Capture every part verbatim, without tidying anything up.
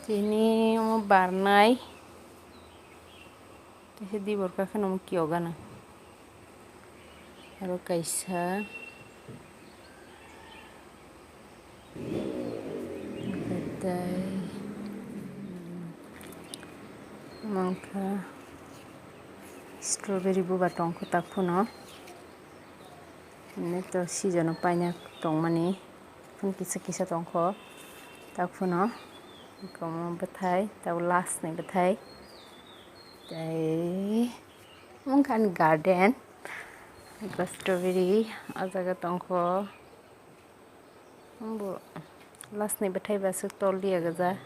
Tini omo barnai. Tei dibor kakheno omo kiyogana. Aro kaisa. Tei, hmm, mangkha strawberry bubar tongkha tak phano. Hwnwi to season-o paina tongmani. Phun kisa kisa tongkho. Tak phano. Komo bwthai, tabuk last ni bwthai. Tei, mungkha ani garden. Eko strawberry, o jaga tongkho. Bo last ni bwthai ba swk tol liya gajak.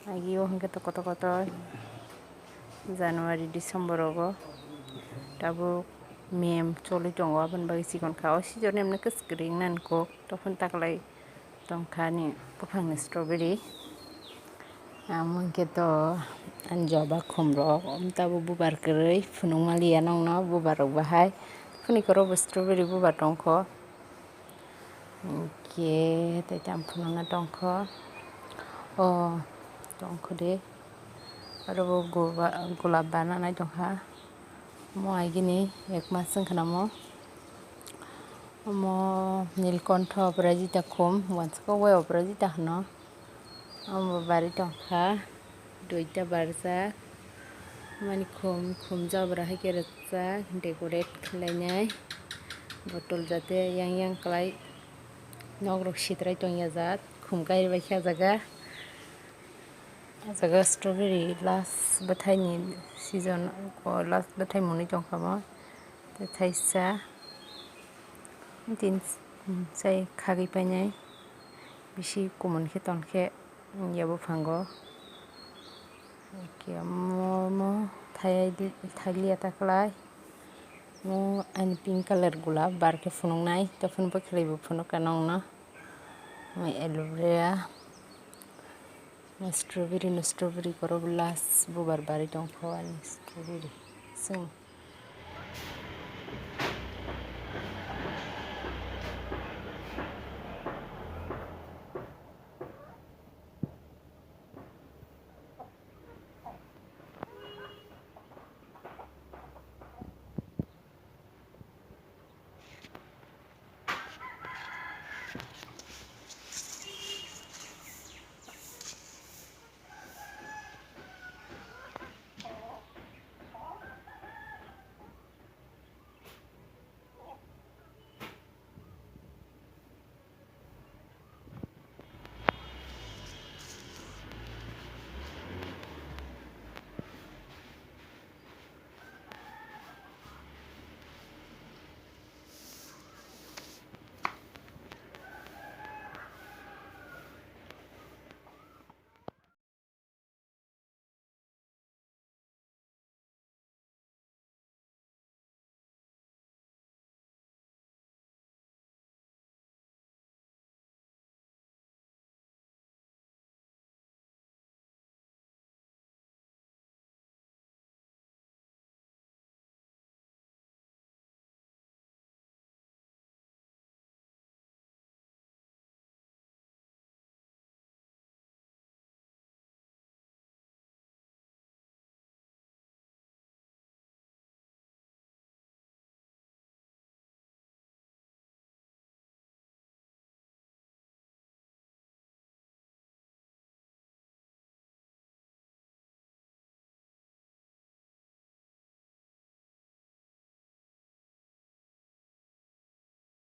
Agi o hwnkhe to kotor kotor January, December rogo. Tabuk May choli tongo, aboni bagwi chikon kha. O season emne kwchwrwng nani kok, tophon taklai tongkha ani buphangni strawberry. Amo hwnkhe to ani joba khum rok, tabuk bubar kwrwi phunukma liya nokno, bubar rok bahai. Phunui koro bo strawberry bubar tongkho. Hwnkhe tei tamo phunukna tongkho. O tongkho de. Aro bo guba-, gulab bananai tongkha. Omo agini ek mas wngkha namo. Omo nilkontho, oporajita khum, wansukgo bai oporajita hwno. Omo bari tongkha, duita barjak. Mani khum, khum jabra hai khe rwkjak, decorate khlainai. Bottle jate yang yang kwlai. Nok rok sitrai tongya jak, khum kairwi bai khe ah jaga. Ah jaga strawberry last bwthaini season, o last bwthai mwnwi tongkha mo. Tei thaisa, tin, chai khagwi painai. Bisi kumun khe ton khe ya buphango. Omo, omo thai, thai liya ta kwlai. Omo ani pink colour gulab bar khe phunuknai, tophon bwkhwlai bo phunukha nokno. Omo aloe vera, omo strawberry no, strawberry korok last bubar barwi tongkho ani strawberry. Chwng.